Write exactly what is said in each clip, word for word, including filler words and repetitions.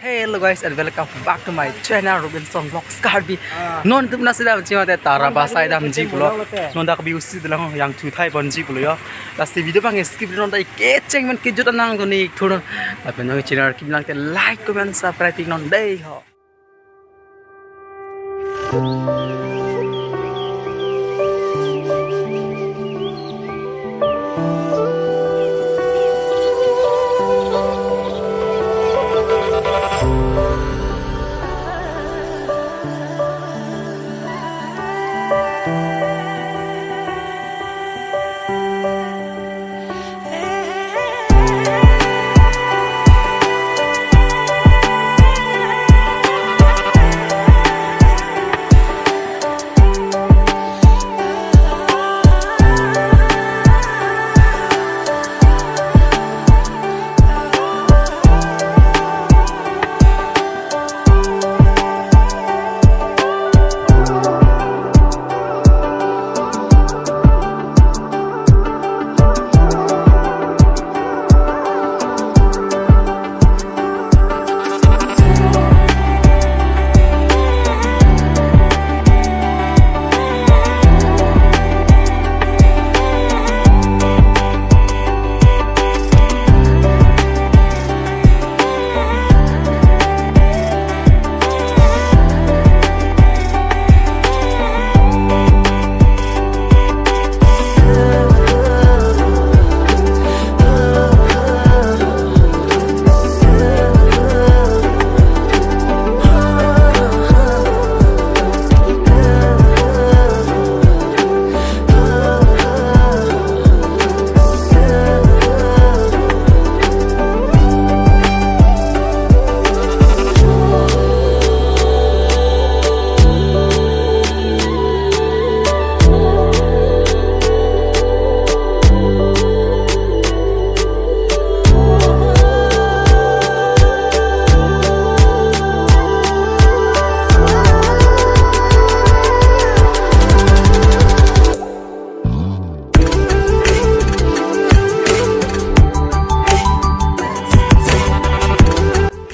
Hello guys and welcome back to my channel Robinson Vlogs Karbi. Non itum nasi damji mate Tarabasa damji pulo. Non dak view si dolang, yang thu thai ponji pulo yo. Lasi video abang skip non ta kecheng men kejut anang tuni thurun. Lapen non channel kim lang te like, comment, subscribe non dei ho.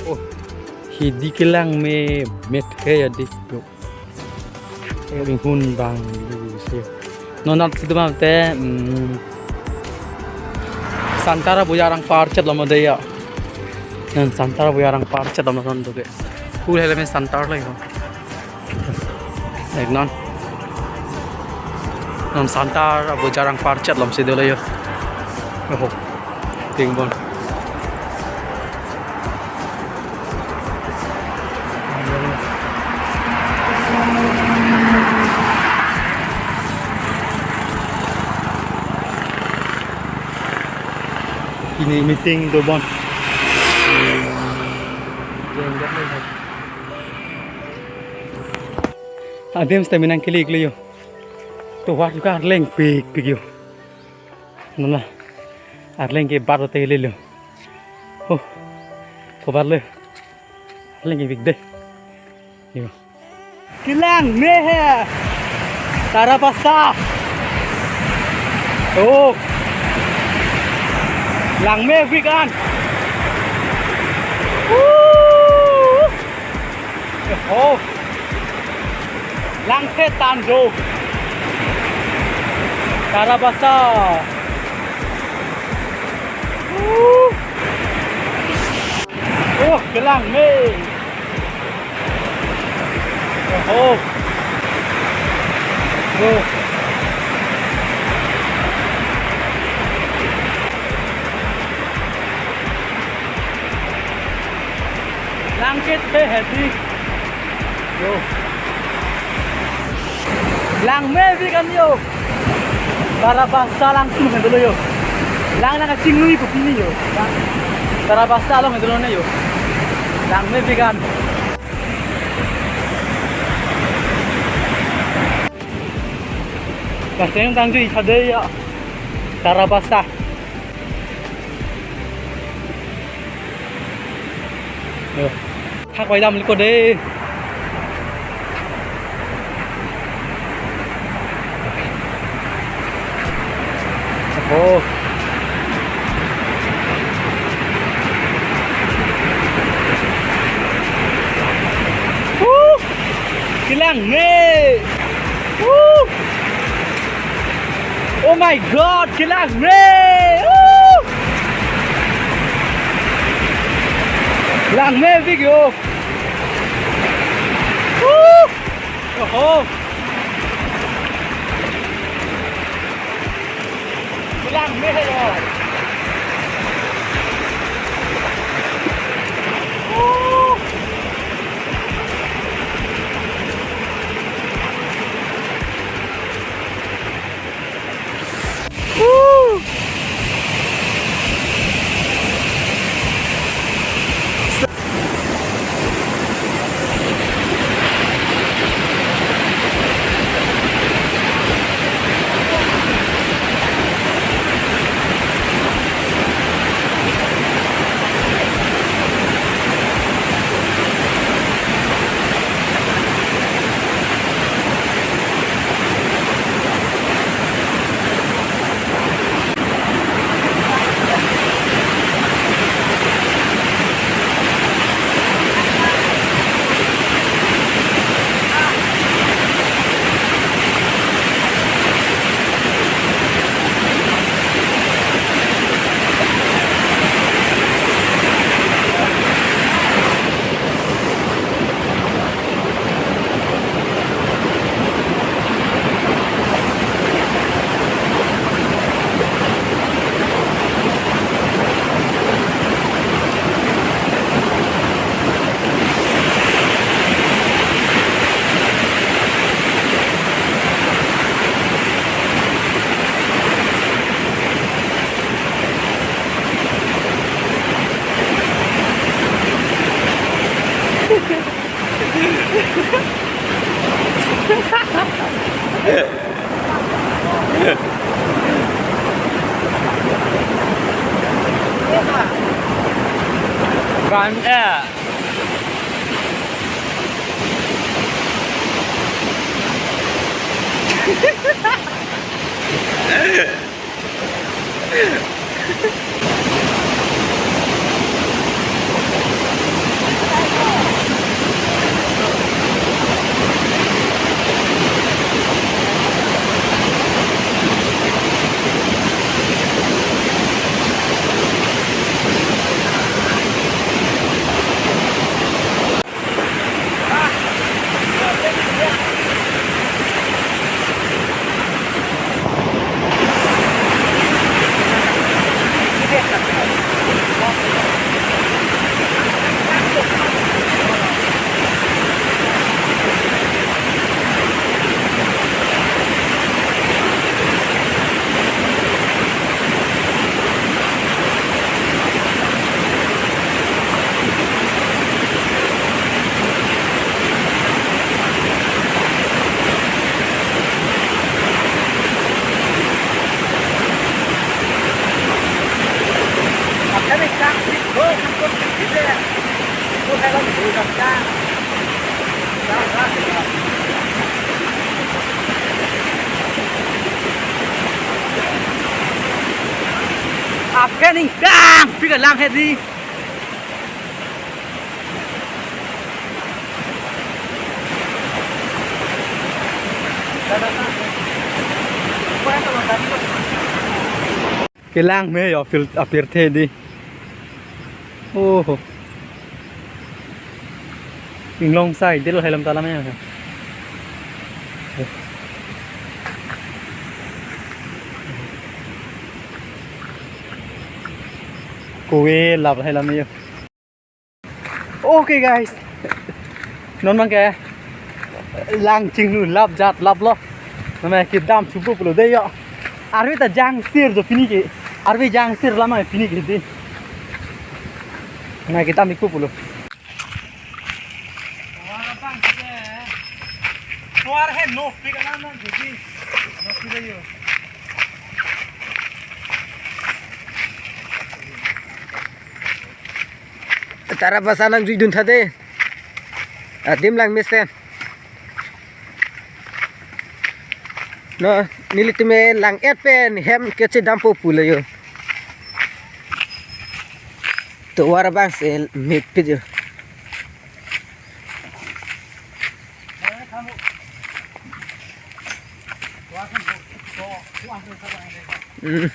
Oh, hidi kelang me met kaya di. Yo. Eh, ringhun bang di se. Non nat situ ma te, mm, Santara Bujarang parchet lom de ya. Nan Santara Bujarang parchet lom non do ke. Full helmet Santara lagi. Ek non. Non Santara Bujarang parchet lom si dolo yo. Oho. Ting bon. Pini meeting do bon. Adim stamina nangkele iklo yo. Tovar ka arleng pikpik yo. Nona. Arleng ke bar te lelo. Oh. Tovar le. Arleng ke pik de. Yo. Kelang me he. Tarabasa. Oh. Langmepik an. Woo. Oh. Langthe tangjo. Tarabasa. Woo. Oh, kelang me. Oh. Oh. Langkit pe hedi. Yo. Langmepik an yo. Tarabasa langsung hendolo yo. Lang nang kachinglu ipu pini yo. Lang. Tarabasa along hendolo ne yo. Langmepik an. Paseng tangju ithade ya. Tarabasa. Yo. Thak bai dam liko de. Oh. Langme! Woo! Oh my God, kelang me! Woo! Langme big yo! Woo! Oho! Langme yo! Woo! Van, eh. Aphi ningkan, pika lang hedi. Kelang me yo fil apirthe di. Oh. Inglong sai dil hai lam talam ya. Kowe lap hai lam yo. Okay guys, non abang ke lang chinglu lap jat lap lo. Name kedam chubu pulo de yo. Arve ta jangsir jo pini ke. Arve jangsir lama pini ke di. Name kedam ikpo pulo. Tuar he no pik alam nang jadi. No pik yo. Tara basa nang juidun thade. Adim lang mesen. No, nelitum ke lang et pen hem kechedampo pulo yo. Tovar abang si mepik yo. Hmm.